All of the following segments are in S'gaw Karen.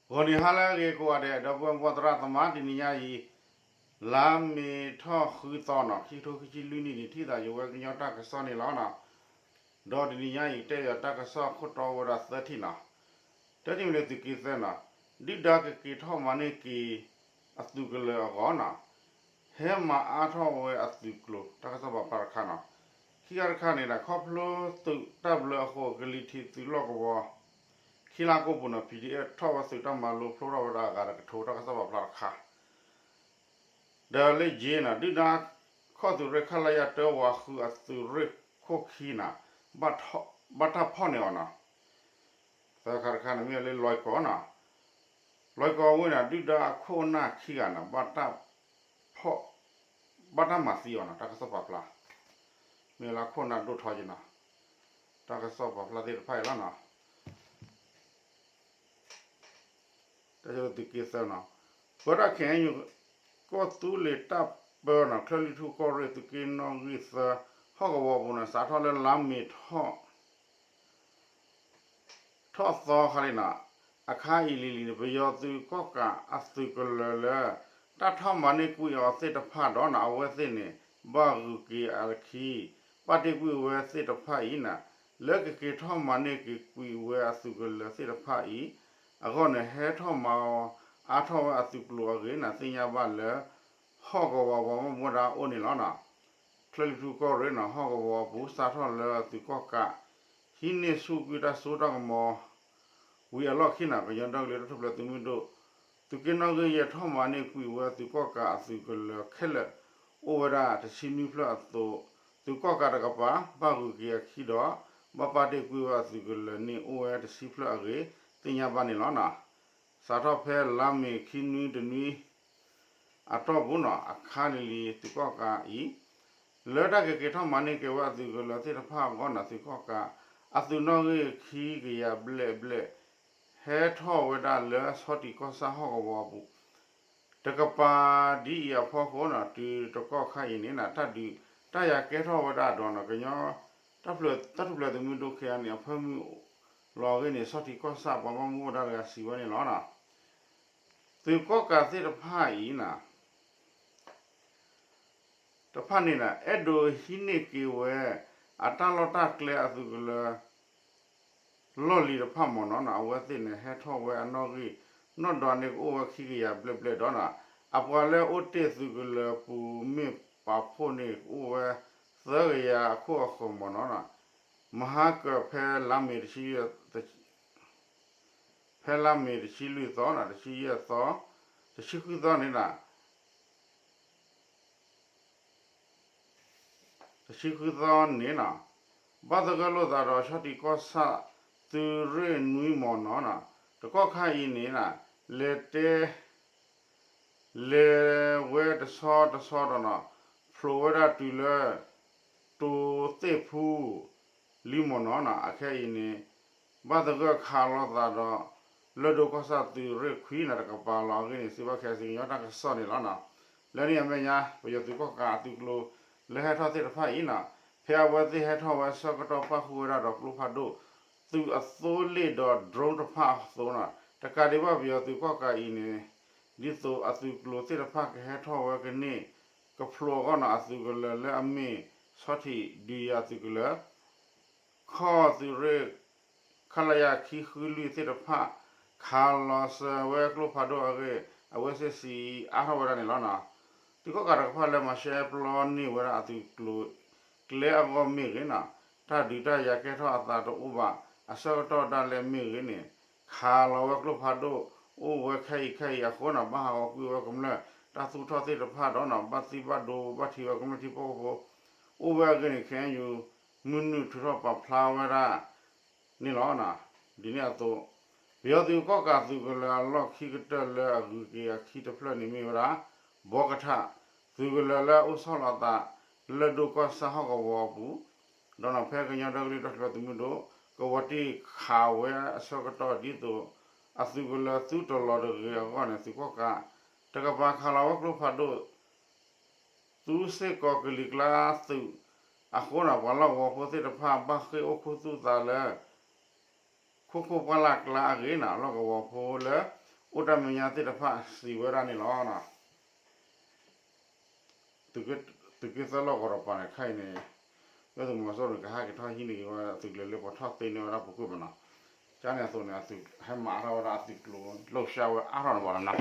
ဂီၤနံၤဟါလၢအဂ့ၤကိးဂၤဒဲး ဒီပုၢ်ဝဲၢ်မိၢ်ပၢ်သရၣ်သမါ တနံၤညါအံၤ လါမ့ၤထီၣ်ဃုသီနီၤ ခံကထိခံဆံလွံၢ်နံၣ်န့ၣ် ထံၣ်သးယဝဲကညီတၢ်ကစီၣ်န့ၣ်လီၤနီၤ. ဒီးတနံၤညါအံၤ တဲယၤတၢ်ကစီၣ်ခိၣ်တီဝဲဒၣ်သၢထံၣ်နီၤ. တထံၣ်မ့ၢ်လၢသုးက့သၢနီၤ, ဒုၣ်ဒါကက့ၤထီၣ်မၤန့ၢ်က့ၤအသုးကလၢၤအဂီၢ်နီၤ ဟဲမၤအါထီၣ်ဝဲအသုးကျိၤ တၢ်ကစီၣ်ပာ်ဖျါတခါနီၤ. ခံခါတခါန့ၣ်ဒီး ခီဖျိသုးတၢ်ဘျၢအဃိ ကလံၤထံးသုးလီၢ်ကဝီၤ ခံလါကိးပူၤနီၤ ပီၣ်ဒံၣ်အဲၣ် ထီၣ်ဝဲသုးတၢ်မၤလိဖျိထီၣ်ဝဲဒၣ်အဂၤတကထိ တၢ်ကစီၣ်ပာ်ဖျါတခါ ဒီးလၢယ့ၤနီၤ ဒုၣ်ဒါခီၣ်သုးရ့ၣ် ခလရ တၢဝးဃုအသုးရ့ၣ်ခိၣ်ခံနီၤ ဘၣ်တၢ်ဖီၣ်န့ၢ်အီၤနီၤ. သၢခါတခါန့ၣ်မ့ၢ်လၢလွဲၢ်ကီၢ်နီၤ, လွဲၢ်ကီၢ်ဝ့ၢ်န့ၣ် ဒုၣ်ဒါအခိၣ်အနၢ်ခံဂၤနီၤ ဘၣ်တၢ်ဖီၣ် ဘၣ်တၢ်မၤသံအီၤနီၤ တၢ်ကစီၣ်ပာ်ဖျါ မ့ၢ်လၢအခိၣ်အနၢ်ဒိၣ်ထီက့ၤနီၤ, တၢ်ကစီၣ်ပာ်ဖျါသ့ၣ်တဖၣ်အံၤလီၤနီၤ. တၢ်ကစီၣ်သုးက့သၢနီၤ, ပၢတၢ်ခဲအံၤ ကီၢ်သူလ့ၤတၢ်ပၢနီၤ ချၢၣ်လွံၢ်ထူၣ်ကီၢ်ရ့ၣ် သုးက့နီၣ်ဂံၢ်သၢ ဟီၣ်ကဝီၤပူၤန့ၣ် စးထီၣ်လၢလါမ့ၤထီၣ် ထီၣ်သီခါလံနီၤ, အခါအံၤလံၤလံၤန့ၣ် ပယီၤသုးကီၣ်ကးအသုးကလၢၤလၢ တၢ်ထီၣ်မၤန့ၢ်ကွံာ်အီၤသ့ၣ်တဖၣ်ဒီးနီၤ အဝဲသ့ၣ်န့ၣ် ဘၣ်ဂုၤက့ၤအခံ ပာ်တ့ၢ်ကွံာ်ဝဲသ့ၣ်တဖၣ်အံၤနီၤ, လၢကက့ၤထီၣ်မၤန့ၢ်က့ၤကွံာ်ဝဲအသုးကလၢၤသ့ၣ်တဖၣ်အံၤ အဂီၢ်န့ၣ် ဟဲထီၣ်မၤအီၤအါထီၣ်ဝဲအသုးကျိၤအဂ့ၢ်န့ၣ် သ့ၣ်ညါဘၣ်လၢ ဟီၣ်ကဝီၤပှၤဘၣ်မူဘၣ်ဒါအိၣ်န့ၣ်လီၤနီၤ. ချၢၣ်လွံၢ်ထူၣ်ကီၢ်ရ့ၣ်နီၤ ဟီၣ်ကဝီၤအပူၤ စးထီၣ်လၢသုးကီၣ်ကး ဟံးန့ၢ်ဆူၣ်ကွံာ်တၢ်စိတၢ်ကမီၤ ဝံၤအလီၢ်ခံနီၤ ကညီဒီကလုာ်တၢ်ထူၣ်ဖျဲးသုးမုၢ်ဒိၣ် သုးက့နီၣ်ဂံၢ်ယဲၢ် ထီၣ်မၤန့ၢ်ကွံာ်ဝဲသုးကီၣ်ကးအသုးကလၢၤခဲလၢာ် အိၣ်ဝဲဒၣ်တဆံနွံဖျၢၣ်အသိး သုးကီၣ်ကးတကပၤ ဘၣ်ဂုၤက့ၤအခံဒီး ဘၣ်ပာ်တ့ၢ်ကွံာ်ဝဲအသုးကလၢၤန့ၣ် အိၣ်ဝဲတဆံဖျၢၣ်အဂ့ၢ် သ့ၣ်ညါဘၣ်န့ၣ်လီၤနီၤ. စးထီၣ်ဖဲလါမ့ၤခံနွံတနွံ အတီၢ်ပူၤနီၤ အခါလံၤလံၤသုးကီၣ်ကးအံၤ လၢတၢ်ကက့ၤထီၣ်မၤန့ၢ်က့ၤဝဲအသုးကလၢၤသ့ၣ်တဖၣ်အဂီၢ်နီၤ သုးကီၣ်ကး အသုးနီၣ်ဂံၢ်ခံကယၤဘျဲၣ်ဘျဲၣ် ဟဲထီၣ်ဝဲဒၣ်လၢဆီထံးကီၢ်ဆၣ်ဟီၣ်ကဝီၤအပူၤ တကပၤဒ်အံၤအဖီခိၣ်နီၤ တုၤတကီၢ်ခါအံၤန့ၣ်နီၤ တၢ်ဒုးတၢ်ယၤကဲထီၣ်ဝဲဒၣ်ဒီးနီၤ ကညီတၢ်ထူၣ်ဖျဲးသုးမုၢ်ဒိၣ်ခဲအံၤန့ၣ် အဖၢမုၢ်လီၤအဂ့ၢ်န့ၣ် ဆီထံးကီၢ်ဆၣ်ပှၤဘၣ်မူဘၣ်ဒါတဂၤစံးဝဲန့ၣ်လီၤနီၤ. သုးကီၣ်ကးသ့ၣ်တဖၣ်အံၤနီၤ တဖၣ်န့ၣ်နီၤ အဲၣ်ဒိးဟံးန့ၢ်က့ၤဝဲ အတၢ်လီၢ်တၢ်ကျဲအသုးကလၢၤ လီၢ်လံၤတဖၣ်မ့ၢ်နီၤနီၤ အဝဲသ့ၣ်န့ၣ် ဟဲထီၣ်ဝဲအနီၣ်ဂံၢ် နီၢ်ဒီးန့ၣ်ကအိၣ်ဝဲခံကယၤဘျဲၣ်ဘျဲၣ်ဒီးနီၤ အပှၤလၢအိၣ်တ့ၢ်သုးကလၢၤပူၤမ့ၢ်ပာ်ဖှိၣ်န့ၣ် ကအိၣ်ဝဲသၢကယၤအခိၣ်အဃၢၤမ့ၢ်နီၤနီၤ မဟါကၢၤဖဲလါမ့ၤတဆံ ဖဲလါမ့ၤတဆံလွံၢ်သီနီၤ တဆံယဲၢ်သီ တဆံဃုသီန့ၣ်နီၤ တဆံဃုသီန့ၣ်နီၤ ဘၣ်သဂၢၢ်လိာ်သးဒီးဆီထံးကီၢ်ဆၣ် သုးရ့ၣ်နွံမ့ၢ်နီၤနီၤ တကီၢ်ခါအံၤန့ၣ်နီၤ လဲၤတဲ လဲၤဝဲတဆီတဆီဒီးနီၤ ဖျိးဝဲဒၣ်တုၤလၢ တိၤသ့ၣ်ဖူ လံမ့ၢ်နီၤနီၤ အခဲအံၤန့ၣ် ဘၣ်သဂၢၢ်ခးလိာ်သးဒီး လၢၢ်ဒိၣ်ကီၢ်ဆၣ်သုးရ့ၣ်ခွံနီၤ တကပၤလီၤအဂ့ၢ်န့ၣ် စံးဘၣ်ခဲစံးကညီတၢ်ကစီၣ်န့ၣ်လီၤနီၤ. လၢန့ၣ်အမဲာ်ညါ ပယီၤသုးကီၣ်ကးအသုးကျိၤ လၢဟဲထီၣ်သ့ၣ်တဖၣ်အံၤနီၤ ဖဲအဝဲသ့ၣ်ဟဲထီၣ်ဝဲဆၢကတီၢ်ပၣ်ဃုာ်ဝဲဒၣ်ဒီးကျိဖးဒိၣ် သုးအသိလ့ၣ်ဒီး drone တဖၣ်အသိးနီၤ တကးဒံးဘၣ်ပယီၤသုးကီၣ်ကးအံၤန့ၣ် ဒ်သိးအသုးကျိၤသ့ၣ်တဖၣ်ကဟဲထီၣ်ဝဲကန့ၢ် ကဖျိးအဂီၢ်နီၤ အသုးကလၢၤလၢအမ့ၢ် ဆီထံးဒုးယၤသုးကလၢၤ ခီၣ်သုးရ့ၣ် ခလရ ခံဃုလွံၢ်သ့ၣ်တဖၣ် ခးလီၤစၢၤဝဲကျိဖးဒိၣ်အဂ့ၢ် အဝဲသ့ၣ်စံးအါထီၣ်ဝဲဒၣ်န့ၣ်လီၤနီၤ. သုးကီၣ်ကးတကပၤလၢမၤရှဲပျီန့ၢ်ဝဲဒၣ်အသုးကျိၤကျဲအဂီၢ်မ့ၢ်ဂ့ၤနီၤ တၢ်ဒုးတၢ်ယၤကဲထီၣ်အသးတအိၣ်ဘၣ် အဆၢကတီၢ်ဒၣ်လဲာ်မ့ၢ်ဂ့ၤန့ၣ် ခးလီၤဝဲကျိဖးဒိၣ် အိၣ်ဝဲခဲအံၤခဲအံၤအဃိနီၤ ဘၣ်ဟးဂီၤကွံာ်ဝဲကမျၢၢ် တၢ်သူၣ်ထီၣ်သ့ၣ်တဖၣ်ဒီးနီၤ ဘၣ်သံဘၣ်ဒိဘၣ်ထံးဝဲကမျၢၢ်ထံဖိကီၢ်ဖိ အိၣ်ဝဲအဂ့ၢ်န့ၣ် ခဲအံၤ မုၢ်နုာ်ထုးထီၣ်ပာ်ဖျါဝဲဒၣ် န့ၣ်လီၤ. ဒ်န့ၣ်အသိး ပယီၤသုးကီၣ်ကးသုးကလၢၤအလီၢ်ခံကတၢၢ်လၢအဂုၤက့ၤအခံတဖျၢၣ်န့ၣ်မ့ၢ်ဝဲဒၣ် ဘီကထၣ် သုးကလၢၤလၢအအိၣ်ဆီလီၤအသး လၢၢ်ဒိၣ်ကီၢ်ဆၣ်ဟီၣ်ကဝီၤအပူၤ ဒီးနီၤဖဲကညီဒီကလုာ်တၢ်ထူၣ်ဖျဲးသုးမုၢ်ဒိၣ် ကဝီၤတံၢ်ခးဝဲအဆၢကတီၢ်ဒ်သိး အသုးကလၢၤသုတလီၤတဂ့ၤအဂီၢ်န့ၣ် သုးကီၣ်ကး တကပၤခးလီၤဝဲကျိဖးဒိၣ် သူစ့ၢ်ကီးကလံၤကျါသုးအဃိန့ၣ် ပှၤလီၢ်ကဝီၤဖိသ့ၣ်တဖၣ် ဘၣ်ဃ့ၢ်အိၣ်ခူသူၣ်သးလၢ ခိခိၣ်ပှၢ်လၢ်ကျါအဂ့ၢ်န့ၣ် လီၢ်ကဝီၤဖိလၢ အိၣ်တၢ်မဲာ်ညါသ့ၣ်တဖၣ်စံးဝဲဒၣ်န့ၣ်လီၤ. သုးက့သၢလီၢ်ကဝီၤတကပၤန့ၣ် ခဲအံၤန့ၣ် ဒုၣ်ဒါသုးမီၤစိရိၤန့ၣ် ကဟဲက့ၤထီၣ်ဟံးန့ၢ်က့ၤဝဲသုးကျိၤလၢပှၤထီၣ်သ့န့ၢ်ဝဲဒၣ်ပူၤကွံာ်မးနီၤ. ကန့ၣ်အသိးန့ၣ် အသုးဟဲမၤအါထီၣ်ဝဲဒၣ်အသုးကျိၤ လှုပ်ရှားဝဲအါထီၣ်န့ၣ်ဘၣ်လီၤနီၤ.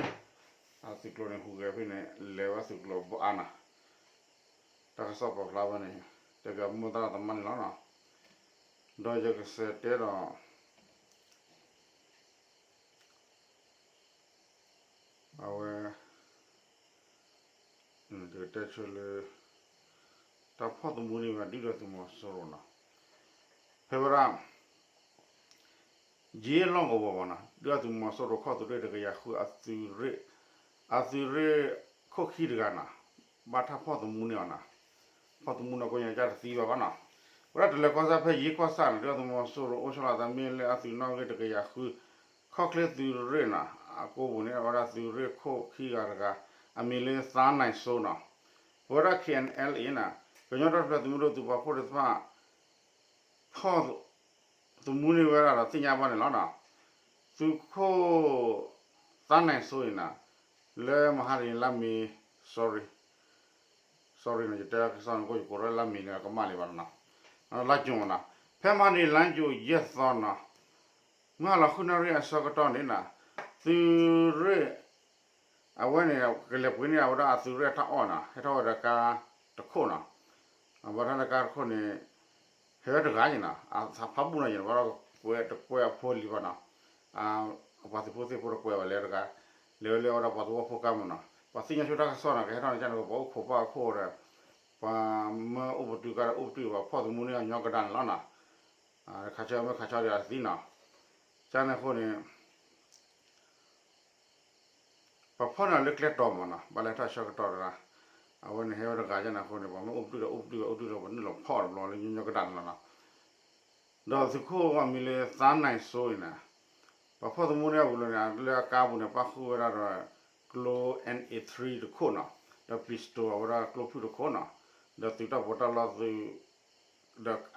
အသုးကျိၤန့ၣ်ဟူးဂဲၤဖဲန့ၣ် လဲၤဝဲသုးကျိၤဘၣ်အါနီၤ. တၢ်ကစီၣ်ပာ်ဖျါဝဲန့ၣ် တဲကမိၢ်သရၣ်သမါန့ၣ်လီၤနီၤ. ဒီးယကစးတဲဒီး အဝဲ တဲဆၢလၢ တၢ်ဖီၣ်သမူန့ၢ်ဝဲဒုၣ်ဒါသုးမီၤစိရိၤနီၤ. ဖဲဝဲဒၣ် ယ့လီၢ်ကဝီၤဘၣ်နီၤ ဒုၣ်ဒါသုးမီၤစိရိၤခီၣ်သုးရ့ၣ်တကယၤဃု အသုးရ့ၣ် အသုးရ့ၣ်ခိၣ်ခံတဂၤနီၤ ဘၣ်တၢ်ဖီၣ်သမူန့ၢ်အီၤနီၤ. ဖီၣ်သမူန့ၢ်ကိးညါကတသံဘၣ်ဘၣ်နီၤ. ဝဲဒၣ်တလၢၤကီၢ်စဲၣ်ဖဲယ့ကီၢ်ဆၣ်န့ၣ် ဒုၣ်ဒါသုးမီၤစိရိၤအိၣ်ဆီလီၤအသးမ့ၢ်လၢအသုးနီၣ်ဂံၢ်တကယၤဃု ခီၣ်ချ့သုးရ့ၣ်နီၤ အကိပူၤန့ၣ် အဝဲဒၣ်သုးရ့ၣ်ခိၣ်ခံဂၤတဂၤ အမံၤလၢသါနၢ်စိနီၤ. ပဝဲဒၣ် ခ့ၣ်အဲၣ်အဲၣ်လ်အ့ နီၤ ကညီတၢ်ထူၣ်ဖျဲးသုးမုၢ်ဒိၣ်သုးပာ်ဖှိၣ်သ့ၣ်တဖၣ် ဖီၣ်သမူန့ၢ်ဝဲဒၣ်ဒီးသ့ၣ်ညါဘၣ်န့ၣ်လီၤနီၤ. သုးခိၣ် သါနၢ်စိအံၤနီၤ လၢမဟါတနံၤလါမ့ၤ sorry sorry နီၤ ယတဲကစီၣ်န့ၣ် ကယကိးထီၣ်လါမ့ၤန့ၣ် ကမၣ်လံဘၣ်နီၤ လါကၠိၣ်နီၤ. ဖဲမဟါတနံၤလါကၠိၣ်ယဲၢ်သီနီၤ မုၢ်ဟါလီၤဃုနၣ်ရံၣ်အဆၢကတီၢ်န့ၣ်နီၤ သုးရ့ၣ် အဝဲန့ၣ် ကလဲၤပှ့ၤန့ၢ်အဝဲဒၣ်အသုးရ့ၣ်အတၢ်အီၣ်နီၤ ဟဲထီၣ်ဝဲဒီးကါတခိၣ်နီၤ. ဘၣ်ထီၣ်လၢကါတခိၣ်န့ၣ် ဟဲဝဲတဂၤအံၤနီၤ အသးဖးဘူၣ်နီၤ ယဲၢ်ဘၣ်ဒီးကွဲးတကွဲးအဖိလံၤဘၣ်နီၤ. ပှၤသုးဖိသ့ၣ်ဖိတကွဲးဘၣ်လဲၣ်တဂၤ လဲၤဝဲလၢအဝဲဒၣ်ပှၤသဝီဖိကါမးနီၤ. ပှၤသ့ၣ်ညါဆိတၢ်ကစီၣ်နီၤ ကဟဲထီၣ်န့ၣ်ကန့ၣ် ပှၤအိၣ်ခိးပၢ်အခိၣ်ဒီး ပှၤမၢအိၣ်ပတုာ်ကါဒီးအိၣ်ပတုာ် ပှၤဖီၣ်သမူန့ၢ်အီၤညီကဒၣ်န့ၣ်လီၤနီၤ. ခးဆၢမ့ၢ်ခးဆၢဒီးအသံနီၤ. ကန့ၣ်အဃိန့ၣ် ပှၤဖီၣ်န့ၢ်အီၤလၢကျဲတီၤမးနီၤ ဘၣ်လဲၤထီၣ်ဆၢကတီၢ်တဂၤ အဝဲန့ၣ်ဟဲဝဲတဂၤကန့ၣ်အဃိန့ၣ် ပှၤမ့ၢ်အိၣ်ပတုာ်ဒီးအိၣ်ပတုာ် အိၣ်ပတုာ်ဒီးပှၤနုာ်လီၤဖီၣ်တဘျီလၢညီညီကဒၣ်န့ၣ်လီၤနီၤ. ဒီးသုးခိၣ်အမံၤလၢသါနၢ်စိအံၤန့ၣ် ပှၤဖီၣ်သမူန့ၢ်အပူၤလၢန့ၣ် လၢအကါပူၤန့ၣ် ပၣ်ဃုာ်ဝဲဒၣ်ဒီး ကျိ NA three တခိၣ်နီၤ ဒီး pistol အဝဲဒၣ်ကျိဖုၣ်တခိၣ်နီၤ ဒီးသုးတၢ်ပီးတၢ်လီသုး ဒီး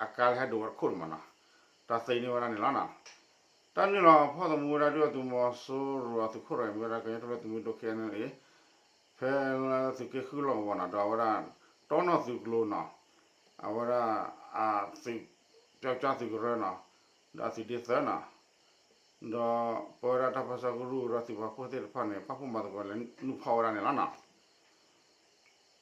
အကါလၢဟဲဒိးဝဲတခိၣ်န့ၣ်မးနီၤ တၢ်သ့န့ၢ်ဝဲဒၣ်န့ၣ်လီၤနီၤ. တၢ်နုာ်လီၤဖီၣ်သမူဝဲဒၣ်ဒုၣ်ဒါသုးမီၤစိရိၤအသုးခိၣ်တဂၤမ့ၢ်ဝဲဒၣ် ကညီတၢ်ထူၣ်ဖျဲးသုးမုၢ်ဒိၣ် ခ့ၣ်အဲၣ်အဲၣ်လ်အ့ ဖဲလၢသုးက့ဃုလီၢ်ကဝီၤနီၤ ဒီးအဝဲဒၣ် တီနီၢ်သုးကျိၤနီၤ အဝဲဒၣ် အသုး ပျီကၠီသုးကရၢနီၤ ဒီးအသုးဒ့သၢနီၤ ဒီးပဝဲဒၣ်တၢ်ပၢဆှၢကရူၢ်ကရၢသုးပာ်ဖှိၣ်သ့ၣ်တဖၣ်န့ၣ် ပာ်ဖှိၣ်မၤသကိးလၢနုာ်ဖီၣ်ဝဲဒၣ်န့ၣ်လီၤနီၤ. ဒုၣ်ဒါ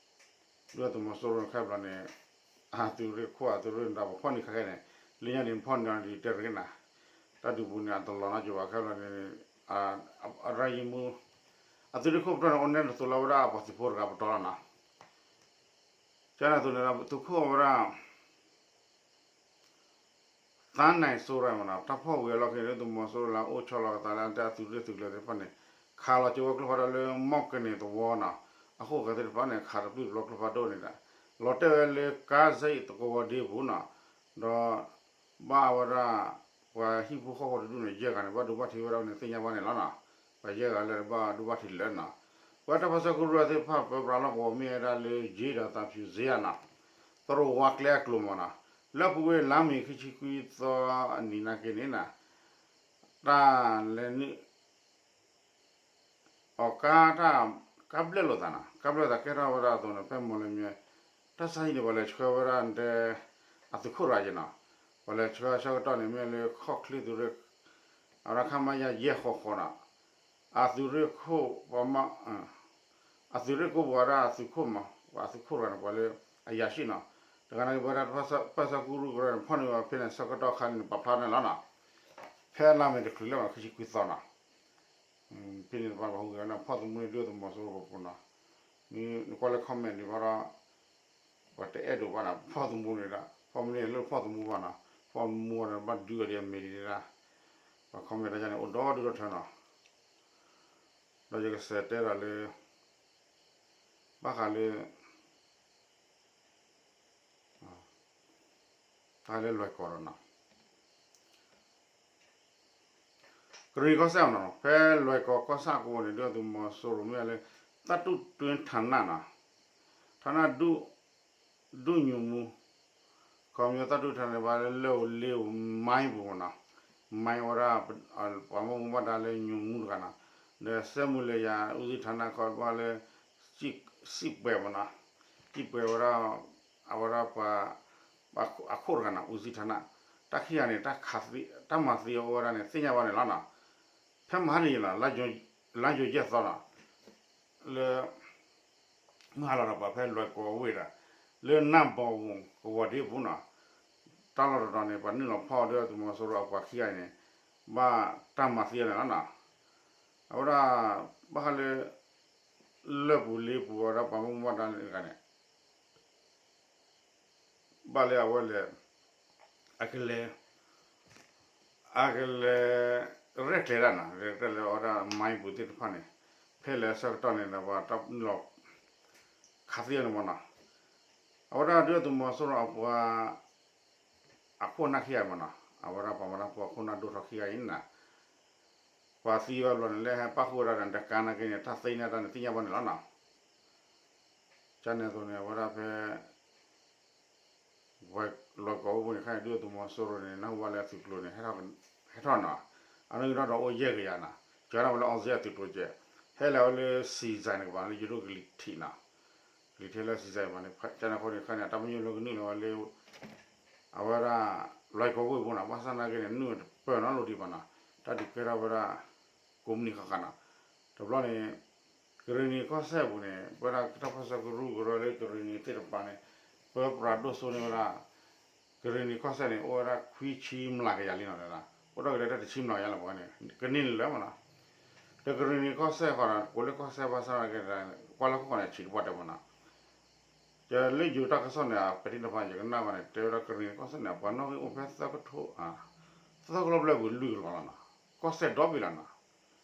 သုးမီၤစိရိၤခဲဘျီန့ၣ် အသုးရ့ၣ်ခိၣ်အသုးရ့ၣ်နတၢ်ပဖီၣ်န့ၢ်ခဲခဲန့ၣ် လၢညါန့ၣ်ဖီၣ်န့ၢ်အီၤဒ်တဲရ့နၤ တၢ်ဒုးပူၤန့ၣ် အတလီၤနီကၠိၤဘၣ်ခဲဘျီန့ၣ် အရၢယံမူ အသုးရ့ၣ်ခိၣ်ပတီၢ်န့ၣ် အိၣ်နဲၣ်တသိးလၢဝဲဒၣ်အပှၤသုးဖိတဂၤပတီၢ်လီၤနီၤ. ကန့ၣ်အသိးန့ၣ် သုးခိၣ်ဝဲဒၣ် သါနၢ်စိရၢမးနီၤ တၢ်ဖီၣ်ဝံၤအလီၢ်ခံန့ၣ် ဒုၣ်ဒါသုးမီၤစိရိၤလၢအအိၣ်ဆီလီၤအသးလၢအတၢ်သုးရ့ၣ်သုးကျိၤသ့ၣ်တဖၣ်န့ၣ် ခးလီၤကၠိဝဲကျိဖးဒိၣ်လၢမီၢ်ကန့ၢ်သဝီနီၤ အဃိဂၤသ့ၣ်တဖၣ်န့ၣ် ခးတပျုၢ်တပျီၤကျိဖးဒိၣ်န့ၣ်ဒီး လီၤတဲာ်ဝဲလၢကါစဲအံၤသဝီဒ့ပူၤနီၤ ဒီး ဘၣ်ဝဲဒၣ် ပှၤဟံၣ်ဖိဃီဖိတဒူၣ်န့ၣ် ယဲၢ်ဂၤန့ၣ် ဘၣ်ဒိဘၣ်ထံးဝဲဒၣ်န့ၣ် သ့ၣ်ညါဘၣ်န့ၣ်လီၤနီၤ. ပှၤယဲၢ်ဂၤလၢဘၣ်ဒိဘၣ်ထံးလၢာ်နီၤ. ပဝဲတၢ်ပၢဆှၢကရူၢ်သ့ၣ်တဖၣ် ပၢပြးလီၢ်ကဝီၤမ့ၢ်ဝဲဒၣ်လၢ ယ့ဒီးသးဖၠူၤစ့ယၤနီၤ သရိာ်ဝါကျဲအကျိၤမးနီၤ လၢပူၤကွံာ်လါမ့ၤခံဆံခွံသီအနံၤနာ်က့န့ၣ်နီၤ တၢ်လဲၤနုာ် အီၤကါတၢ် ကါဘျဲၣ်လိာ်သးနီၤ ကါဘျဲၣ်လိာ်သးကဲထီၣ်ဝဲဒၣ်အသိးန့ၣ် ဖဲမီၢ်လမၠဲ တၢ်ဆါဟံၣ်န့ၣ် ပှၤလဲၤဆှၢဝဲဒၣ်တဲ အသုးခိၣ်တဂၤယဲနီၤ ပှၤလဲၤဆှၢဆၢကတီၢ်န့ၣ် မ့ၢ်လၢခီၣ်ချ့သုးရ့ၣ် အဝဲဒၣ် ခမရ ယဲၢ်ဃီဃီနီၤ အသုးရ့ၣ်ခိၣ် ပှၤမ အသုးရ့ၣ်ကိးပှၤဒၣ်အသုးခိၣ်မး ပှၤအသုးခိၣ်တဂၤန့ၣ် ပှၤလၢအယၤၡံၣ်နီၤ တဂၤန့ၣ် ပဝဲဒၣ်တၢ်ပၢဆှၢကရူၢ်ကရၢန့ၣ် ဖီၣ်န့ၢ်ဝဲဖဲန့ၣ် ဆၢကတီၢ်ခါန့ၣ် ပာ်ဖျါန့ၣ်လီၤနီၤ ဖဲလါမ့ၤတချုးလၢခံဆံခွံသီနီၤ ဖဲန့ၣ်တပၤ ပှၤဟူးဂဲၤဝဲန့ၣ် ဖီၣ်သမူန့ၢ်ဒုၣ်ဒါသုးမီၤစိရိၤပူၤနီၤ နကွၢ်လၢ comment န့ၣ်ဘၣ်ဒီး ပှၤတအဲၣ်ဒိးဘၣ်နီၤ ဖီၣ်သမူန့ၣ်ဒီး ဖီၣ်မ့ၢ်န့ၣ်လၢဖီၣ်သမူဘၣ်နီၤ ဖီၣ်မူန့ၣ် ဘၣ်ဒုးအီၤဒ်အမ့ၢ်ဒ်န့ၣ်ဒၣ် ပှၤ comment တၢ်ယါန့ၣ် အိၣ်ဒီဒူၣ်ဒီထၢနီၤ ဒီးယကစးတဲဒီးလၢ ဘၣ်ဃးလၢ တၢ်လၢလွဲၢ်ကီၢ်ဒီးနီၤ ကရံၣ်ကီၢ်စဲၣ်နီၤ ဖဲလွဲၢ်ကီၢ်ကီၢ်ဆၣ်ကဝီၤန့ၣ် ဒုၣ်ဒါသုးမီၤစိရိၤမ့ၢ်လၢ တၢ်တူၢ်တွဲဌာနနီၤ ဌာန ဒုညွှန်မှူး ခီပညီတၢ်တူၢ်ဌာနန့ၣ် ဘၣ်လၢလၢၢ်ဧိၤလ့ဧိၤမါအံၤပူၤမးနီၤ မၤဝဲဒၣ် ပှၤမူဘၣ်ဒါလၢညိၣ်မူတဂၤနီၤ, ဒီးစဲမူလၢယၤ ဦးစီးဌာန ခီဘၣ်လၢ စံၣ်ပှဲၤမနီၤ, စံၣ်ပှဲၤဝဲဒၣ် အဝဲဒၣ်ပှၤ အခိၣ်တဂၤနီၤ ဦးစီးဌာန, တၢ်ခံဂၤန့ၣ် တၢ်မၤသံအီၤအိၣ်ဝဲဒၣ်န့ၣ် သ့ၣ်ညါဘၣ်န့ၣ်လီၤနီၤ, ဖဲမဟါတနံၤနီၤ လါယူၤယဲၢ်သီနီၤ, လၢ မုၢ်ဟါလီၤဒီးပှၤဖဲလွဲၢ်ကီၢ်ဝ့ၢ်ဒီး လၢနၢ်ဘီဝူၤကဝီၤဒ့ပူၤနီၤ, တၢ်လီၢ်တတီၤန့ၣ် ပှၤနုာ်လီၤဖီၣ်ဒီးသုးမီၤစိရိၤအပှၤခံဂၤအံၤန့ၣ် ဘၣ်တၢ်မၤသံအီၤန့ၣ်လီၤနီၤ, အဝဲဒၣ် ဘၣ်ဃးလၢ လၢၢ်ပူၤလ့ပူၤအဝဲဒၣ်ပှၤမူဘၣ်ဒါတဂၤန့ၣ် ဘၣ်လၢအဝဲလဲၤ အကလဲၤ အကလဲၤ ရဲၣ်ကျဲၤတၢ်နီၤ ရဲၣ်ကျဲၤလၢအဝဲဒၣ် မံပူၤသ့ၣ်တဖၣ်န့ၣ် ဖဲလဲၤအဆၢကတီၢ်န့ၣ်ဒီး ပှၤတၢ်နုာ်လီၤ ခးသံအီၤန့ၣ်မနီၤ, အဝဲဒၣ်ဒုၣ်ဒါသုးမီၤစိရိၤအပှၤ အခိၣ်နၢ်ခံဂၤမနီၤ အဝဲဒၣ်ပှၤမၤတၢ်ဖိအခိၣ်နၢ်ဒိၣ်ထီၣ်ခံဂၤအံၤန့ၣ်နီၤ, ပှၤသံဘၣ်ဘျီန့ၣ် လၢဟဲပၣ်ဃုာ်ဝဲဒၣ်ဒီး တကါနာ်က့န့ၣ် တၢ်သ့န့ၢ်တၢ်န့ၣ်သ့ၣ်ညါဘၣ်န့ၣ်လီၤနီၤ, ကန့ၣ်အသိးန့ၣ် အဝဲဒၣ်ဖဲ လွဲၢ်ကီၢ်ဝ့ၢ်ပူၤန့ၣ် ခဲအံၤဒုၣ်ဒါသုးမီၤစိရိၤန့ၣ် နၢ်ဟူဘၣ်လၢအသုးကျိၤန့ၣ် ဟဲထီၣ်နီၤ, အနီၣ်ဂံၢ်နီၣ်ဒွးအိၣ်ယဲၢ်ကယၤနီၤ, ကၢထီၣ်ဝဲလၢ အောင်ဇေယျ အသုးကျိၤကဲး, ဟဲလဲၤဝဲလၢ စံၣ်စဲးန့ၣ်ကပၤ လၢယိၤဒိၣ်ကလံၤထံးနီၤ, ကလံၤထံးလၢစံၣ်စဲးဘၣ်န့ၣ် ကန့ၣ်အဃိန့ၣ် ခဲအံၤန့ၣ် တၢ်ပညိၣ်လၢကနုာ်လီၤဝဲလၢ အဝဲဒၣ် လွဲၢ်ကီၢ်ဝ့ၢ်ပူၤနီၤ, ဘၣ်ဆၣ်နာ်က့န့ၣ် နုာ်တပၢၢ်နီတလီၤဒံးဘၣ်နီၤ, တၢ်ဒုးကဲထီၣ်ဝဲဒၣ် ကိးမုၢ်နံၤဃၣ်ဃၣ်နီၤ, တဘျီန့ၣ် ကရ့ၣ်နံၤကီၢ်စဲၣ်ပူၤန့ၣ် ပဝဲဒၣ်တၢ်ပၢၢ်ဆၢကရူၢ်ကရၢလၢကရ့ၣ်နံၤသ့ၣ်တဖၣ်န့ၣ် ပၢပြးဒိၣ်စိန့ၢ်ဝဲဒၣ် ကရ့ၣ်နံၤကီၢ်စဲၣ်န့ၣ် အိၣ်ဝဲဒၣ်ခွံဆံမျးကယၤလံနီၤ, အိၣ်ဒီးကလဲၤတၢ်တဆံမျးကယၤလီၤ ပဝဲန့ၣ် ကန့ၢ်လၢာ်မနီၤ, ဒီးကရ့ၣ်နံၤကီၢ်စဲၣ်ဃီဒီး ကိးလၢကီၢ်စဲၣ်ဘၣ်ဆၣ်နာ်က့ ကွၢ်လၢခိၣ်ဃီန့ၣ် ဆံးတပှၢ်တၢၢ်မနီၤ, ကလၢယိၤတၢ်ကစီၣ်န့ၣ် ပထံၣ်တဖၣ် ယကနၣ်ဘၣ်န့ၣ် တဲဝဲဒၣ်ကရ့ၣ်နံၤကီၢ်စဲၣ်န့ၣ် ပှၤနီၣ်ဂံၢ်အိၣ်ဖဲသၢကထိ သၢကလီၢ်ဘျဲၣ်ပူၤလွံၢ်ကလီၢ်လီၤနီၤ, ကီၢ်စဲၣ်ဒီဘ့ၣ်လီၤနီၤ,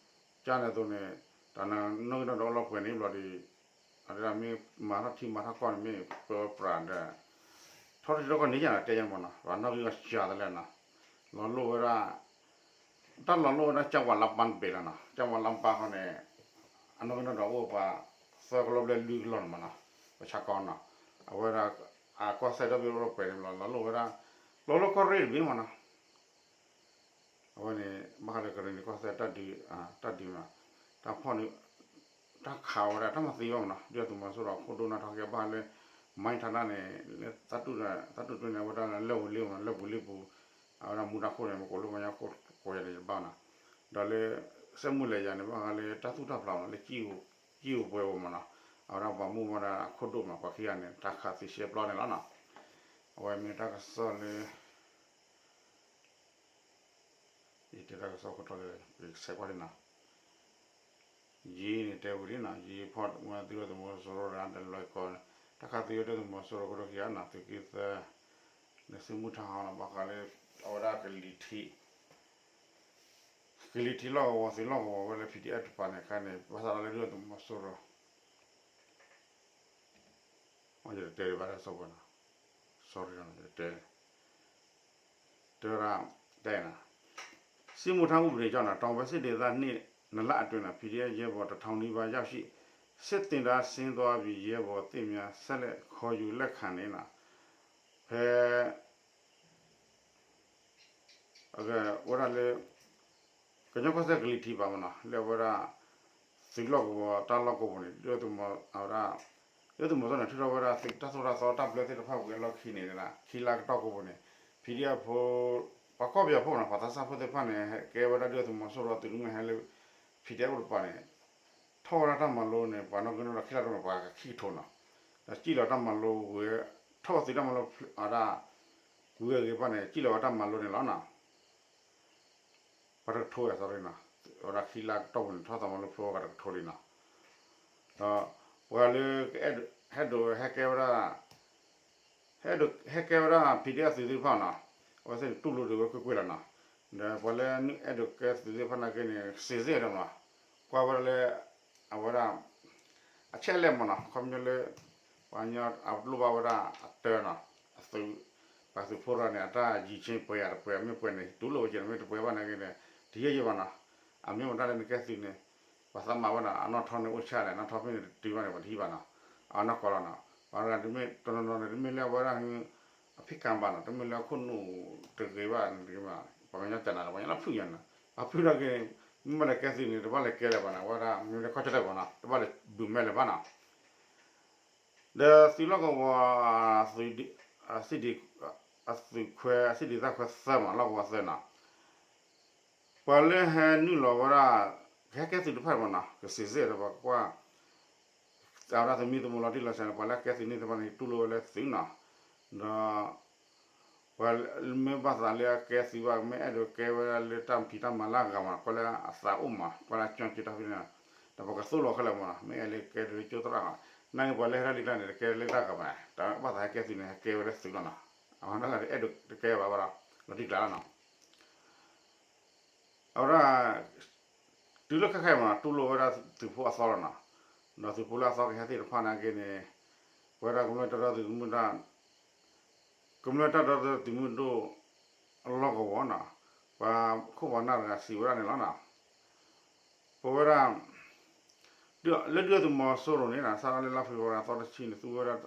ကန့ၣ်အသိးန့ၣ် တၢ်နီၣ်ဂံၢ်နီၣ်ဒွးအိၣ်လီၤပှဲၤန့ၣ်ဘျီဒီး အဝဲဒၣ်မ့ၢ်မၤထီၣ်ထံမၤထီၣ်ကီၢ်န့ၣ် မ့ၢ်ပၢပြးဒီး ထီၣ်ထံထီၣ်ကီၢ်န့ၣ်ယါနီၤ တဲယါမနီၤ ပှၤနီၣ်ဂံၢ်ကီၢ်စဲၣ်တလဲၣ်နီၤ, လီၤလိၣ်ဝဲဒၣ် တၢ်လီၤလိၣ်ဝဲဒၣ် ကၠၣ်ဝးလါပန်းတဘ့ၣ်လီၤနီၤ, ကၠၣ်ဝးလါပန်းဃီန့ၣ် အနီၣ်ဂံၢ်နီၣ်ဒွးအိၣ်ပှၤ သၢကလီၢ်ဘျဲၣ်လွံၢ်ကလီၢ်န့ၣ်မနီၤ, ပဆါကီနီၤ, အဝဲဒၣ် အကီၢ်စဲၣ်ဒီဘ့ၣ်အိၣ်လီၤပှဲၤန့ၣ်ဘျီ လီၤလိၣ်ဝဲဒၣ် လီၤလိၣ်ကီၢ်ရ့ၣ်တဘ့ၣ်မနီၤ အဝဲန့ၣ် ဘၣ်ဃးလၢကရ့ၣ်နံၤကီၢ်စဲၣ် တၢ်ဒုး တၢ်ဒုးမနီၤ, တၢ်ဖီၣ်န့ၣ် တၢ်ခးဝဲဒၣ် တၢ်မၤသံဘၣ်မနီၤ, ဒုၣ်ဒါသုးမီၤစိရိၤအခိၣ်ဒိၣ်နီၣ်ထီၣ်က့ၤဘၣ်လၢ မၤထးဒၣ်န့ၣ် လၢ သးတူၢ်တွဲန့ၣ် အဝဲဒၣ်လၢလၢၢ်ပူၤလ့ပူၤနီၤ, လၢၢ်ပူၤလ့ပူၤ အဝဲဒၣ်မူဒါခိၣ်န့ၣ် ပကိးလၢပှၤကညီခိၣ်ကိးယၤန့ၣ်တဘၣ်နီၤ, ဒီးလၢ စဲမူလၢယၤန့ၣ် ဘၣ်ဃးလၢတၢ်သူၣ်တၢ်ဖျးမနီၤ လၢ ကံၣ်ပှဲၤပူၤမနီၤ, အဝဲဒၣ်ပှၤမူဘၣ်ဒၣ်အခိၣ်ဒိၣ်မနီၤ ပှၤခံဂၤန့ၣ် တၢ်ခးသံရှဲပျီန့ၣ်လီၤနီၤ, အဝဲမ့ၢ်တၢ်ကစီၣ်လၢ ယတဲတၢ်ကစီၣ်ခိၣ်တီလၢ ယကဆဲးကွၢ်လံနီၤ, ယံၤန့ၣ်တဲဝံၤလံနီၤ, ယံၤဖီၣ်ဝဲဒၣ်သုးဒုၣ်ဒါသုးမီၤစိရိၤဒီး တၢ်လီၢ်ကီၢ်န့ၣ် တၢ်ခးသံဝဲဒၣ်သုးမီၤစိရိၤခိၣ်တီခံဂၤနီၤ, သုးက့သၢ လၢသုးမုၢ်ထၣ်ဟီနီၤ, ဘၣ်ဃးလၢ အဝဲဒၣ်ကလံၤထံး ကလံၤထံးလီၢ်ကဝီၤ သုးလီၢ်ကဝီၤဝဲလၢ PDF တပၤန့ၣ် ခဲန့ၣ် ဘၣ်ဆၣ်လၢဒုၣ်ဒါသုးမီၤစိရိၤ ယတတဲဘၣ်တၢ်စီပှၤနီၤ, sorry တဲ တဲဝဲဒၣ် တဲနၤ, စစ်မှုထမ်းဥပဒေကြောင့် တောင်ဘက်စစ်ဒေသနှစ် နှစ်လအတွင်း PDF ရဲဘော် တစ်ထောင်နီးပါး ရောက်ရှိ စစ်သင်တန်းဆင်းသွားပြီ ရဲဘော်သစ်များ ဆက်လက်ခေါ်ယူလက်ခံနေ ဖဲ အဝဲဒၣ်လၢ ကညီကီၢ်စဲၣ်ကလံၤထံးဘၣ်မနီၤ လၢအဝဲဒၣ် သုးလီၢ်ကဝီၤတၢ်လီၢ်ကဝီၤပူၤန့ၣ် ဒုၣ်ဒါသုးမီၤ အဝဲဒၣ် ဒုၣ်ဒါသုးမီၤစိရိၤန့ၣ် ထုးထီၣ်ဝဲဒၣ်သုးတၢ်သိၣ်တၢ်သီတၢ်ဘျၢသ့ၣ်တဖၣ်ဝံၤအလီၢ်ခံန့ၣ် ခံလါကတီၢ်ကဝီၤပူၤန့ၣ် PDF ဖိ ပှၤကီၢ်ပယီၤဖိမနီၤ ပှၤသးစၢ်ဖိသ့ၣ်တဖၣ်န့ၣ် ကဲဝဲဒၣ်ဒုၣ်ဒါသုးမီၤစိရိၤအသုးမုၢ်ဟဲလၢ PDF တပၤန့ၣ် ထီၣ်ဝဲဒၣ်တၢ်မၤလိန့ၣ် ပှၤနီၣ်ဂံၢ်နီၣ်ဒွးခံလါတတီၢ်န့ၣ် ပှၤခံကထိနီၤ, ဒီးစံၣ်လီၤတၢ်မၤလိဝဲ ထီၣ်ဝဲသုးတၢ်မၤလိ အဝဲဒၣ် ဝံၤအဂ့ၤဘၣ်န့ၣ် စံၣ်လီၤဝဲတၢ်မၤလိန့ၣ်လီၤနီၤ ပှၤတကထိဝဲ sorry နီၤ, အဝဲဒၣ်ခံလါကတီၢ်ပူၤန့ၣ် ထီၣ်သးမၤလိဖျိဝဲပှၤတကထိလံနီၤ, ဒီးပှၤလၢ ဟဲဒိးဟဲကဲဝဲဒၣ် ဟဲဒိးဟဲကဲဝဲဒၣ် PDF သုးသ့ၣ်တဖၣ်နီၤ, အဝဲသ့ၣ်န့ၣ်တူၢ်လိာ်ဒံးဝဲကွ့ၢ်ကွ့ၢ်လီၤနီၤ, ဒီးပှၤလၢအဲၣ်ဒိးကဲသုးသ့ၣ်တဖၣ်နာ်က့န့ၣ် စံးစ့ၢ်ကီးမနီၤ, ကွၢ်ဝဲဒၣ်လၢ အဝဲဒၣ် အချက်အလက်မနီၤ, ခီပညီလၢ ပှၤကညီအလိၣ်ဘၣ်ဝဲဒၣ်အတၢ်နီၤ, အသုး ပှၤသုးဖိတဂၤန့ၣ် အတၢ်ယံၤဆ့ပှဲၤယၤတပှဲၤ မ့ၢ်ပှဲၤန့ၣ် တူၢ်လိာ်ဝဲက့ၤန့ၣ် မ့ၢ်တပှဲၤဘၣ်နာ်က့န့ၣ် တယံာ်ယံာ်ဘၣ်နီၤ, အမ့ၢ်မတၤလၢနကဲသုးန့ၣ် ပှၤသးမၤဝဲဒၣ် အနီၣ်ထီန့ၣ်အိၣ်ဆၣ်လဲၣ် အနီၣ်ထီဖဲန့ၣ်တတုၤဘၣ်န့ၣ် ပှၤတဟံးဘၣ်နီၤ, အနီၢ်ကီၢ်လီၤနီၤ, ပှၤတဂၤတမ့ၢ်တနီၤနီၤန့ၣ် တမ့ၢ်လၢအဝဲဒၣ် အဖံးကၤဘၣ်နီၤ, တမ့ၢ်လၢအခိၣ်နူာ်တဂ့ၤဘၣ်န့ၣ်တဂ့ၤဘၣ် ပှၤကညီကနၤဒီး ပှၤကညီလၢဖုၣ်ညါန့ၣ် အဖုၣ်ထီၣ်က့ၤန့ၣ် မ့ၢ်ဘၣ်လဲၤကဲသုးန့ၣ် တဘၣ်လဲၤကဲလၢၤဘၣ်န့ၣ် အဝဲဒၣ် မ့ၢ်လၢခီၣ်ဆၢထၢၣ်ဘၣ်န့ၣ် တဘၣ်လဲၤဘုးမဲလၢၤဘၣ်န့ၣ် ဒီးသုးလီၢ်ကဝီၤ သုးဒ့ အသုးခွဲ အစံၣ်ဒ့သၣ်ခွဲသၢမး လီၢ်ကဝီၤသၢန့ၣ် ပှၤလၢဟဲနုာ်လီၤဝဲဒၣ် ကဟဲကဲသုးတဖၣ်မးန့ၣ် ကစံးစ့ၢ်ဒီးပှၤကွၢ် အဝဲဒၣ်သမံသမိးလီၤတံၢ်လီၤဆဲးန့ၣ် ပှၤလၢအကဲသုးန့ၣ်တဖၣ်န့ၣ် တူၢ်လိာ်ဝဲလၢသုးန့ၣ် ဒီး ပှၤမ့ၢ်ဘၣ်သးလၢအကဲသုးဘၣ် မ့ၢ်အဲၣ်ဒိးကဲဝဲဒၣ်လၢတၢ်ဖံးတၢ်မၤလၢအဂၤမး ကွၢ်လၢအသးအိၣ်မး ကွၢ်လၢအကၠီက့ၤတၢ်ဖဲန့ၣ် ဒီးပကသိၣ်လီၤခဲလၢာ်မးန့ၣ် မ့ၢ်အဲၣ်လၢကဲဒ်လၢကၠိသရၣ်မး နာ်က့ပှၤလၢဟဲဒၣ်လံတၢ်န့ၣ် တကဲလၢတၢ်ဂၤမး တဘၣ်သးဟဲကဲသုးန့ၣ် ဟဲကဲဝဲလၢသုးလီၤန့ၣ် အဝဲဒၣ်အဲၣ်ဒိးတကဲဘၣ်ဘၣ်ဒီး လီၤတံၢ်ကျါလီၤန့ၣ် အဝဲဒၣ် တုၤလၢခဲခဲအံၤမး တူၢ်လိာ်ဝဲဒၣ်သုးဖိအသီလီၤန့ၣ် ဒီးသုးဖိလၢအသီကဟဲသ့ၣ်တဖၣ်နာ်က့န့ၣ် ပဝဲဒၣ်ကမျၢၢ်တၢ်ဒီသဒၢသုးမုၢ်ဒိၣ် ကမျၢၢ်တၢ်ဒီသဒၢသုးမုၢ်ဒိၣ် အလီၢ်ကဝီၤန့ၣ် ပှၤခိၣ်ပှၤနၢ်တဂၤစံးဝဲဒၣ်န့ၣ်လီၤန့ၣ် ပဝဲဒၣ် လၢဒုၣ်ဒါသုးမီၤစိရိၤန့ၣ် စးထီၣ်လၢလါဖ့ၤဘြူၤအါရံၤသီတဆံန့ၣ် သူဝဲဒၣ်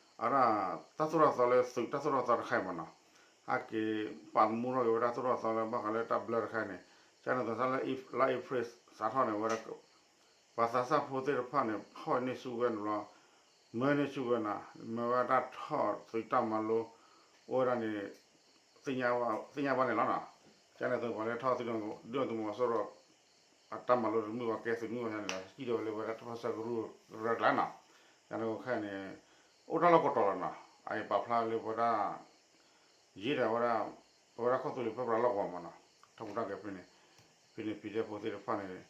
အဝဲဒၣ် တၢ်သိၣ်တၢ်သီလၢသုးတၢ်သိၣ်တၢ်သီတခါအံၤမးန့ၣ် ဟဲက့ၤပာ်သမူထီၣ်က့ၤဝဲဒၣ်သိၣ်တၢ်သီလၢဘၣ်ဃးလၢတၢ်ဘျၢတခါအံၤန့ၣ် ကန့ၣ်သိးစးလၢလါအ့ဖြ့ၣ်စးထီၣ်န့ၣ် ဝဲဒၣ် ပှၤသးစၢ်ဖိသ့ၣ်တဖၣ်န့ၣ် ဖီၣ်န့ၢ်ဆူၣ်ဝဲန့ၣ်လီၤ မၢန့ၢ်ဆူၣ်ဝဲန့ၣ် မ့ၢ်ဝဲဒၣ်ထီၣ်သုးတၢ်မၤလိ အိၣ်ဝဲဒၣ်န့ၣ် သ့ၣ်ညါဘၣ်န့ၣ်လီၤန့ၣ် ကန့ၣ်သိးပှၤလၢထီၣ်သုးဒုၣ်ဒါသုးမီၤစိရိၤ အတၢ်မၤလိတမုာ်ဘၣ် ကဲသုးမုၢ်ဘၣ်န့ၣ်ဒီး စံၣ်တဲၤဝဲလၢဝဲဒၣ်တၢ်ပၢဆှၢကရူၢ်ကရၢကျါန့ၣ် ကန့ၣ်ခဲအံၤန့ၣ် အိၣ်တၢ်လီၢ်ကိးတီၤလီၤန့ၣ် အအံၤပာ်ဖျါလၢပဝဲဒၣ် ယ့ၣ်ဒီးဝဲဒၣ် ပဝဲဒၣ်ကီၢ်သူလ့ၤပၢပြးလီၢ်ကဝီၤမးန့ၣ် ထီၣ်ပူၤတၢ်ကဲဖဲန့ၣ် ဖဲန့ၣ် PDF ဖိသ့ၣ်တဖၣ်န့ၣ်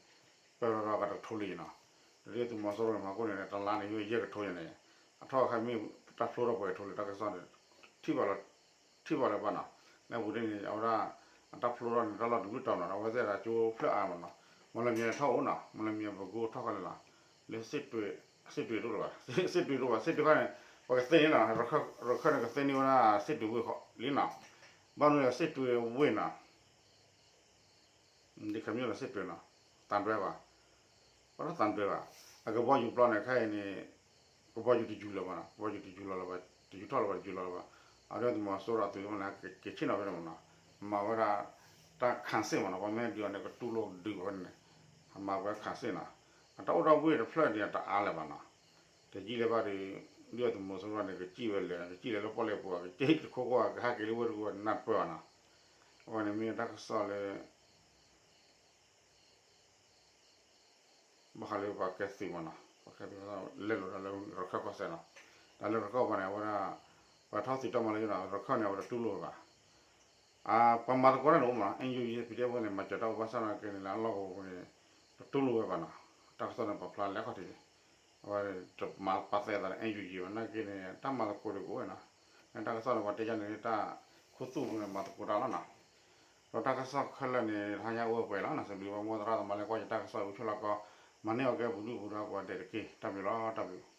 ပၢၢ်ထီၣ်ဒီးကတကထိလံန့ၣ် ဒ်သုးမီၤစိရိၤန့ၣ် မၤကိၢ်န့ၣ် တလါန့ၣ် ယဲၢ်ကထိယဲၢ်န့ၣ် အထီၣ်အခါမ့ၢ်တၢ်ဖျိထီၣ်ပှဲၤကထိလံ တၢ်ကစီၣ်န့ၣ် ထံၣ်ဘၣ်လၢၤဘၣ်န့ၣ် လၢအပူၤဒ်န့ၣ် အဝဲဒၣ် အတၢ်ဖျိထီၣ်န့ၣ် တၢ်လီၢ်တဘျုးတီၤန့ၣ် အဝဲသ့ၣ်ဒၣ်ကၠိဖျၢၣ်အါမးန့ၣ် မီၢ်လမၠဲၤထီၣ်အိၣ်န့ၣ် မီၢ်လမၠဲၤပကိထီၣ်ခီန့ၣ်လီၤ လၢ စ့ၣ်တွ့တအိၣ်လၢၤဘၣ် စ့ၣ်တွ့တအိၣ်ဘၣ် စ့ၣ်တွ့ခါန့ၣ် ပှၤကသ့န့ၢ်လီၤ ရခၢၣ်န့ၣ် ကသ့န့ၢ်ဝဲဒၣ် စ့ၣ်တွ့ဝ့ၢ်ဃီလံန့ၣ် ဘၣ်မနုၤလဲၣ် စ့ၣ်တွ့ဝ့ၢ်န့ၣ် ဒ်ခမ့ၢ်လၢစ့ၣ်တွ့န့ၣ် သံတွဲဘၣ် ပှၤလၢသံတွဲဘၣ် အကဘီယူၤပျီန့ၣ် ခဲအံၤန့ၣ် ကဘီယူၤတယူၤလၢၤဘၣ်န့ၣ် ကဘီယူၤတယူၤလီၤလၢၤဘၣ် တယူၤထီၣ်လၢၤဘၣ် တယူၤလီၤလၢၤဘၣ် အဒိသုးမီၤစိရိၤအသုးန့ၣ် ကဆ့ၣ်နီၤဖဲန့ၣ်မးန့ၣ် မၤဝဲဒၣ် တၢ်ခးစ့ၣ်မးန့ၣ် ပှၤမ့ၢ်ဒုးအီၤန့ၣ် ကတူၢ်လိာ်ဒုးအီၤဖဲန့ၣ်န့ၣ် အမၤဝဲခးစ့ၣ်န့ၣ် အတၢ်အိၣ်ဒီးဝ့ၢ်တဖျၢၣ်ဒ်န့ၣ် တအါလၢၤဘၣ်န့ၣ် တယံာ်လၢၤဘၣ်ဒီး ဒုၣ်ဒါသုးမီၤစိရိၤန့ၣ် ကစံၣ်ဝဲလဲၣ် ကစံၣ်လဲၤလၢပီၣ်လဲၣ်ပူၤ ကစံၣ်တခိၣ်ဃီ ကဟဲက့ၤလၢဝ့ၢ်တကူၣ် နၢ်တပၢၢ်ဘၣ်န့ၣ် အဝဲန့ၣ်မ့ၢ်တၢ်ကစီၣ်လၢ ဘၣ်ဃးလၢပှၤကဲသုးမးန့ၣ် ပှၤကဲသုးလဲၤလိာ်တၢ်လၢရခၢၣ်ကီၢ်စဲၣ်န့ၣ် တၢ်လၢရခၢၣ်ဘၣ်န့ၣ် အဝဲဒၣ် ပှၤထီၣ်သုးတၢ်မၤလိန့ၣ် ရခၢၣ်န့ၣ် အဝဲတတူၢ်လိာ်ဘၣ် ပှၤမၤသကိးတၢ်န့ၣ်အိၣ်မး NUG PDF ဖိန့ၣ် မၤစၢၤတၢ်အိၣ်ဘၣ်ဆၣ်သနာ်က့န့ၣ် လၢအလီၢ်ကဝီၤပူၤန့ၣ် တတူၢ်လိာ်ဝဲဘၣ်န့ၣ် တၢ်ကစီၣ်န့ၣ် ပာ်ဖျါလၢအခီၣ်ထံးန့ၣ် အဝဲတမၤပာ်သးအသးလၢ NUG ဘၣ် နာ်က့န့ၣ် တၢ်မၤသကိးဒံးကအိၣ်ဝဲန့ၣ် တၢ်ကစီၣ်န့ၣ် ပှၤတဲယါန့ၣ် တၢ်ခူသူၣ်ပူၤန့ၣ် မၤသကိးတၢ်လီၤန့ၣ် ဒီးတၢ်ကစီၣ်ခဲလၢာ်န့ၣ် တဟါညါအိၣ်ဝဲပှဲၤလီၤန့ၣ် စံးဘျုးဘၣ်မိၢ်သရၣ်သမါလၢကွၢ်ယတၢ်ကစီၣ်အိၣ်ဆိးလီၤကီ မၤန့ၢ်အီၤကဲပူၤဒုၣ်ပူၤဒါကိးဂၤဒဲးတက့ၢ် တၢ်ဘျုးလီၤ တၢ်ဘျုး